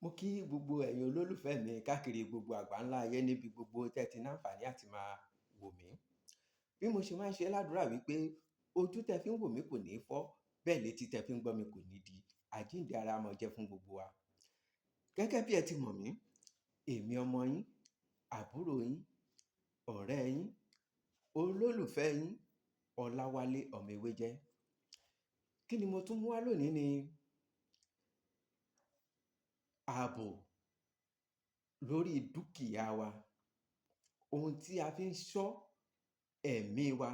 Mo kí gbogbo ẹ̀yin olólùfẹ́ mi káàkiri gbogbo àgbáńlá ayé níbi gbogbo tẹ́ ti ní àǹfààní àti máa wò mí. Bí mo ṣe máa ń ṣe ládùrá wípé ojú tẹ fi ń wò mí kò ní fọ́, bẹ́ẹ̀ létí tẹ fi ń gbọ́ mi kò ní di. Àjíǹde ara máa jẹ́ fún gbogbo wa. Gẹ́gẹ́ bí ẹ ti mọ̀ mí, èmi ọmọ yín, àbúrò yín, ọ̀rẹ́ yín, olólùfẹ́ yín, Ọláwálé ọmọ Ewéjẹ́. Kí ni mo tún mú wá lónìí ni ààbò lórí dúkìá wa. Ohun tí a fi ń ṣọ́ ẹ̀mí wa,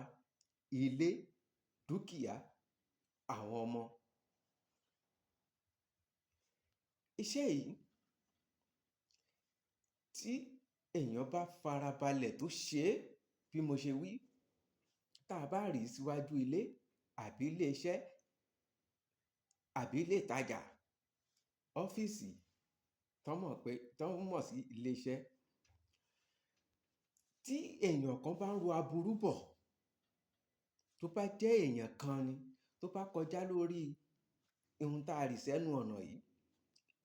ilé, dúkìá, àwọn ọmọ. Iṣẹ́ yìí tí èèyàn bá farabalẹ̀ tó ṣe é bí mo ṣe wí, tá a bá rì í síwájú ilé àbí ilé iṣẹ́ àbí ilé ìtajà, ọ́fíìsì tán mọ̀ pé tán mọ̀ sí ilé iṣẹ́. Tí èèyàn kan bá ń ro aburú bọ̀, tó bá jẹ́ èèyàn kan ni, tó bá kọjá lórí ohun tá a rì sẹ́nu ọ̀nà yìí,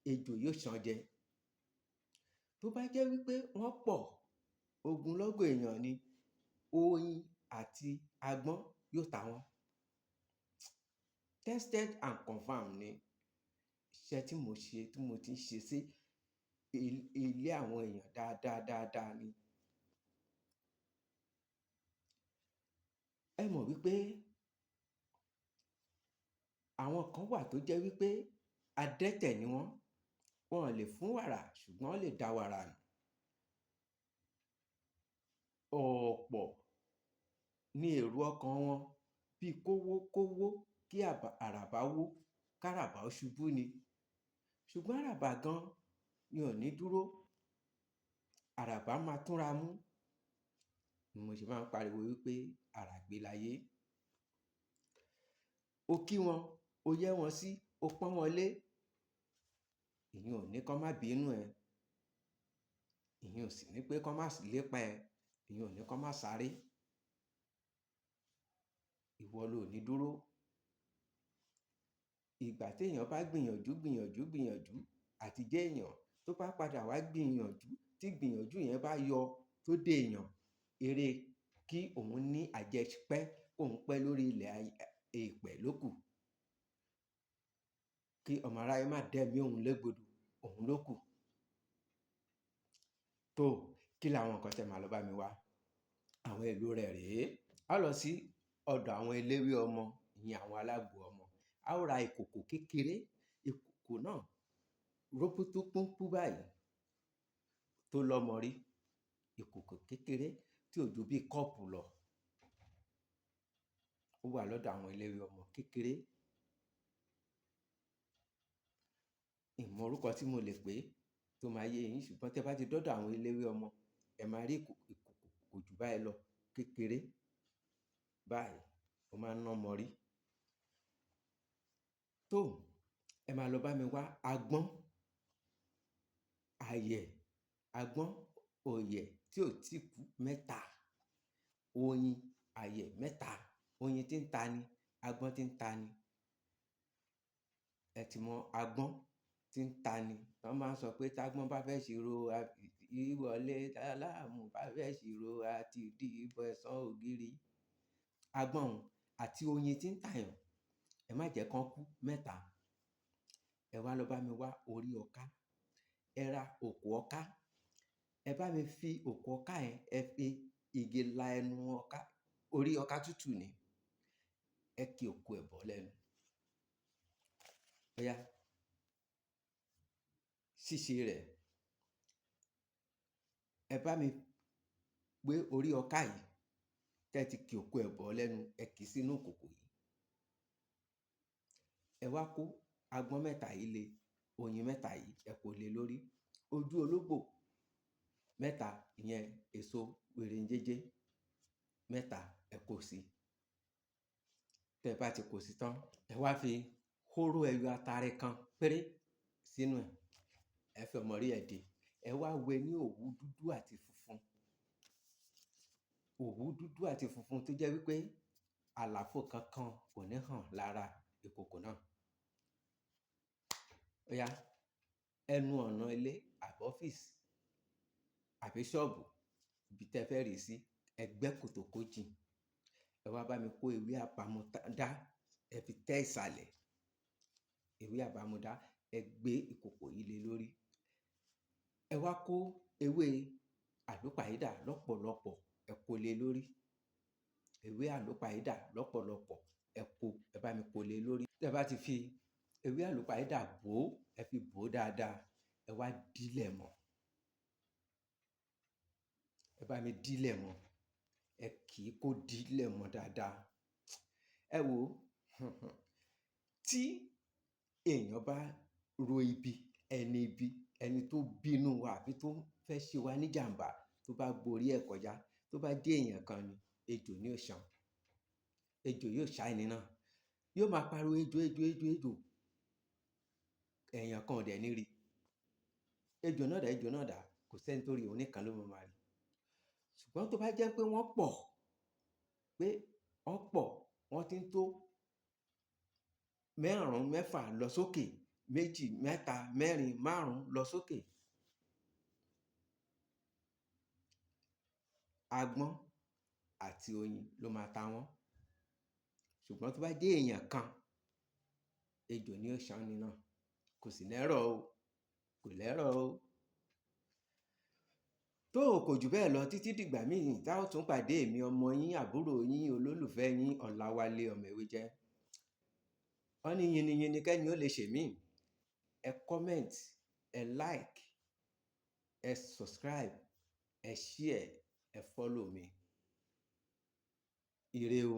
ejò yóò ṣán jẹ. Tó bá jẹ́ wípé wọ́n pọ̀, ogunlọ́gọ̀ èèyàn ni, oyin àti agbọ́n yóò ta wọ́n. Tested and confirmed ni iṣẹ́ tí mo ṣe, tí mo ti ń ṣe sí ilé àwọn èèyàn dáadáa dáadáa ni. Ẹ mọ̀ wípé àwọn kan wà tó jẹ́ wípé adẹ́tẹ̀ ni wọ́n. Wọn ò lè fún wàrà ṣùgbọ́n wọ́n lè da wàrà nù. Ọ̀pọ̀ ni èrò ọkàn wọn bí kówó kówó kí àràbá wó, káràbà ó ṣubú ni. Ṣùgbọ́n àràbà gan ni ò ní dúró. Àràbà máa túnra mú. Ni mo ṣe máa ń pariwo wípé àràgbé láyé. O kí wọn, o yẹ́ wọn sí, o pọ́n wọn lé. Ìyẹn ò ní kán má bínú ẹ. Ìyẹn ò sì ní pé kán má lépa ẹ. Ìyẹn ò ní kán má sáré. Ìwọ lo ò ní dúró. Ìgbà tí èèyàn bá gbìyànjú, gbìyànjú, gbìyànjú àti jẹ́ èèyàn, tó bá padà wá gbìyànjú, tí gbìyànjú yẹn bá yọ tó dé èèyàn, eré kí òun ní àjẹpẹ́, kóun pẹ́ lórí ilẹ̀ èèpẹ̀ ló kù. Kí ọmọ aráyé má dẹ́mi òun légbodò, òun ló kù. Tó, kí làwọn nǹkan tí ẹ máa lọ bá mi wá? Àwọn èlò rẹ̀ rèé. A ó lọ sí ọ̀dọ̀ àwọn eléwé ọmọ, ìyẹn àwọn alágbo ọmọ. A ó ra ìkòkò kékeré. Ìkòkò náà róbótó pọ́npú báyìí tó lọ́mọ rí. Ìkòkò kékeré tí ò ju bí kọ́ọ̀pù lọ. Ó wà lọ́dọ̀ àwọn eléwé ọmọ kékeré. Ìn mọ orúkọ tí mo lè pè tó máa yé yín, ṣùgbọ́n tí ẹ bá ti dọ́dọ̀ àwọn eléwé ọmọ, ẹ máa rí ìkòkò kò ju báyìí lọ kékeré. Báyìí, ó máa ń ná ọmọ rí. Tó, ẹ máa lọ bá mi wá agbọ́n, ayẹ̀, agbọ́n, òyẹ̀ tí ò tí kú mẹ́ta, oyin, ayẹ̀ mẹ́ta, oyin tí ń ta ni, agbọ́n tí ń ta ni. Ẹ ti mọ agbọ́n tí ń ta ni. Wọ́n máa ń sọ pé tágbọ́n bá fẹ́ ṣìró, ìwọlé, táláàmú bá fẹ́ ṣìró, àti dí ìbọn ẹ̀sán ògiri. Agbọ́n àti oyin tí ń tàyàn, ẹ má jẹ́ kán kú mẹ́ta. Ẹ wá lọ bá mi wá orí ọká. Ẹ ra òkú ọká. Ẹ bá mi fi òkú ọká yẹn, ẹ fi igi la ẹnu ọká. Orí ọká tútù ni. Ẹ ki òkú ẹ̀ bọ́ lẹ́nu. Óyá. Ṣíṣe rẹ̀. Ẹ bá mi gbé orí ọká yìí tí ẹ ti ki òkú ẹ̀ bọ́ lẹ́nu, ẹ kì í sínú ìkòkò yìí. Ẹ wá kó agbọ́n mẹ́ta yìí lé, oyin mẹ́ta yìí ẹ kó lé lórí. Ojú ológbò mẹ́ta, ìyẹn èso wèrèǹjéjé mẹ́ta ẹ kó sí. Tẹ bá ti kó sí tán, ẹ wá fi hóró ẹyọ atare kan péré sínú ẹ̀. Ẹ fi ọmọrí ẹ dè. Ẹ wá wẹ ní òwú dúdú àti funfun. Òwú dúdú àti funfun tó jẹ́ wípé àlàfo kankan kò ní hàn lára ìkòkò náà. Óyá, Ẹnu ọ̀nà ilé àbí ọ́fíìsì àbí ṣọ́ọ̀bù, ibi tẹ́ fẹ́ rì sí, ẹ gbẹ́ kòtò kó jìn. Ẹ wá bá mi kó ewé àbámudá, ẹ fi tẹ́ ìsàlẹ̀. Ewé àbámudá, ẹ gbé ìkòkò yìí lé lórí. Ẹ wá kó ewé àlúpàyídà lọ́pọ̀lọpọ̀, ẹ kó lé lórí. Ewé àlúpàyídà lọ́pọ̀lọpọ̀, ẹ kó, ẹ bá mi kó lé lórí. Tẹ́ bá ti fi ewé àlúpàyídà bò ó, ẹ fi bò ó dáadáa, ẹ wá dílẹ̀ mọ́. Ẹ bá mi dílẹ̀ mọ́. Ẹ kì í kó dílẹ̀ mọ́ dáadáa. Ẹ wò ó, tí èèyàn bá ro ibi, ẹni ibi, ẹni tó bínú wa àbí tó fẹ́ ṣe wa ní ìjàǹbá, tó bá gborí ẹ̀ kọjá, tó bá jẹ́ èèyàn kan ni, ejò ni ó ṣán. Ejò yóò ṣá ẹni náà. Yóò máa pariwo ejò, ejò, ejò, ejò. Èèyàn kan ò dẹ̀ ní rí. Ejò náà dà, ejò náà dà, kò sí ẹni tó rí, òun nìkan ló máa máa rí. Ṣùgbọ́n tó bá jẹ́ pé wọ́n pọ̀, pé wọ́n pọ̀, wọ́n ti ń tó márùn-ún, mẹ́fà lọ sókè, méjì, mẹ́ta, mẹ́rin, márùn-ún lọ sókè. Agbọ́n àti oyin ló máa ta wọ́n. Ṣùgbọ́n tó bá jẹ́ èèyàn kan, ejò ni ó ṣán ẹni náà. Kò sì lẹ́rọ̀ o. Kò lẹ́rọ̀ o. Tó kò jù bẹ́ẹ̀ lọ títí dìgbà míì tá ó tún pàdé èmi ọmọ yín, àbúrò yín, olólùfẹ́ yín, Ọláwálé ọmọ Ewéjẹ́. Wọ́n ní yiniyini kẹ́ni ó lè ṣe mí. Ẹ comment, ẹ like, ẹ subscribe, ẹ share, ẹ follow mi. Ire o.